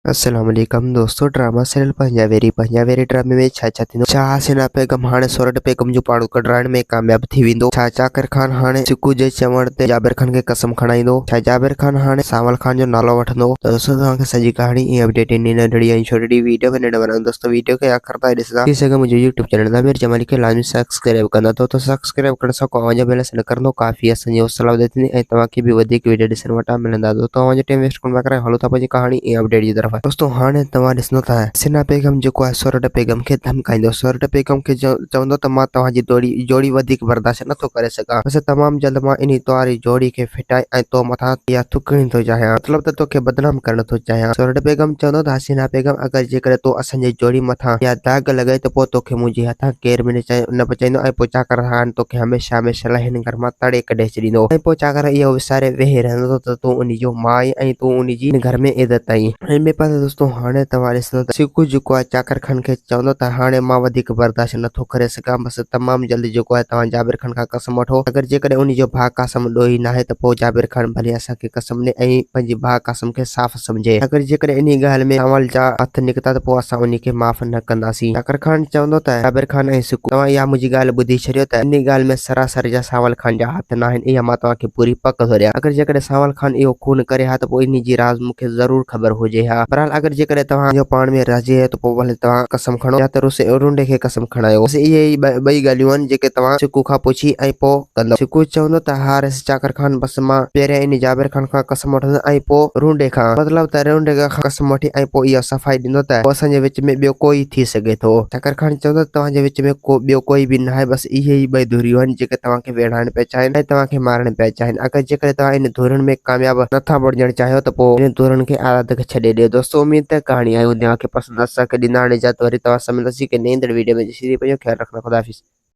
السلام عليڪم دوستو ڊراما سيريل پنهنجا ويري پنهنجا ويري ڊرامي ۾ ڇا ڇا ٿيندو ڇا حسينا بيگم هاڻي سورٺ بيگم جون پاڙون ڪڍرائڻ ۾ ڪامياب ٿي ويندو ڇا چاڪر خان هاڻي سڪو جي چوڻ تي جابر خان کي قسم کڻائيندو ڇا جابر خان هاڻي سانول خان جو نالو وٺندو ته دوستو توهان کي سڄي ڪهاڻي ۽ اپڊيٽ انهي ننڍڙي ۽ ڇوٽڙي ويڊيو ۾ ڏيڻ وارو آهيان دوستو ويڊيو کي آخر تائين ڏسندا ٿي سگهي منهنجو يوٽيوب چينل ضمير جمالي کي لازمي سبسڪرائب ڪندا دوستو سبسڪرائب ڪرڻ سان اوهان جو بيل سينڊ ڪرندو ڪافي اسان جي حوصلا افزائي ٿيندي ۽ توهان کي به وڌيڪ ويڊيو ڏسڻ وٽان ملندا دوستو اوهان جو ٽائيم ويسٽ ڪونه پيا ڪرايون هلو ٿا پنهنجي ڪهاڻي ۽ اپڊيٽ جي طرف دوستو هاڻي توهان ڏسندو ته حسينا بيگم جيڪو آهي سورٺ بيگم کي ڌمڪائيندو سورٺ بيگم کي چوندو ته مان توهان جي جوڙي وڌيڪ برداشت نٿو ڪري سگهان بس تمام جلد مان انهي توهاري جوڙي کي ڦٽائي ۽ تو مٿان اها ٿڪڻي ٿو چاهيان مطلب ته توکي بدنام ڪرڻ ٿو چاهيان سورٺ بيگم چوندو ته حسينا بيگم اگر جيڪڏهن تو اسان جي جوڙي مٿان اها داغ لڳائي ته پوء توکي منهنجي هٿان ڪير به نه بچائيندو ۽ پوء چاڪر خان توکي هميشه هميشه لاء هن گهر مان تڙي ڪڍي ڇڏيندو ۽ پوء چاڪر اهو وساري ويهي رهندو ته تون انهي جو ماء آهين ۽ تون انهي جي هن گهر ۾ عزت آهين. ۽ ٻئي پاسي دوستو هاڻي توهان ڏسندو ته سڪو جيڪو آهي چاڪر خان کي چوندو ته هاڻي مان وڌيڪ برداشت نٿو ڪري سگهان بس تمام جلد جيڪو آهي توهان جابر خان کان قسم وٺو اگر جيڪڏهن انهي جو ڀاء قاسم ڏوهي ناهي ته پوء جابر خان ڀلي اسان کي قسم ڏي ۽ پنهنجي ڀاء قاسم کي صاف سمجهي. اگر جيڪڏهن انهيء ڳالهه ۾ سانول جا هٿ نڪتا ته پوء اسان انهيء کي معاف نه ڪنداسين. چاڪر خان چوندو ته، جابر خان ۽ سڪو، توهان اها منهنجي ڳالهه ٻڌي ڇڏيو ته انهيء ڳالهه ۾ سراسر جا سانول خان جا هٿ ناهن، اها مان توهان کي پوري پڪ ٿو ڏيان. اگر جيڪڏهن سانول خان اهو خون ڪري ها ته پوء انهيء جي راز مون کي ضرور خبر هجي ها. بهرحال اگر جيڪڏهن توهان جو پاڻ ۾ راضي آهيو ته پوء ڀلي توهان قسم کڻو يا ته رونڊي کي قسم کڻايو. بس اهي ئي ٻئي ڳالهيون آهن جيڪي توهان سڪو کان پڇي ۽ پوء ڪندؤ. سڪو چوندو ته، ها رئيس چاڪر خان، بس مان پهريان انهي جابر خان کان قسم وٺندس ۽ پوء رونڊي کان. مطلب ته رونڊي کان قسم وٺي ۽ پوء اها صفائي ڏيندو ته پوء اسان جي وچ ۾ ٻيو ڪو ئي ٿي سگهي ٿو. چاڪر خان چوندو ته توهان جي وچ ۾ ڪو ٻيو ڪوئي به ناهي بس اهي ئي ٻئي ڌريون آهن جيڪي توهان کي ويڙهائڻ پيا چاهين ۽ توهان کي مارڻ پيا چاهين. اگر جيڪڏهن توهان انهن ڌرين ۾ ڪامياب نٿا بڻجڻ چاهيو ته پوء انهن ڌرين کي آزاد ڇڏي ڏيو. دوستو اميد ته ڪهاڻي آئي هوندي اوهان کي پسند اسان کي ڏيندا هاڻي اجازت وري توهان سان ملنداسين ڪنهن ايندڙ ويڊيو ۾ جيسين پنهنجو خيال رکندا خدا حافظ.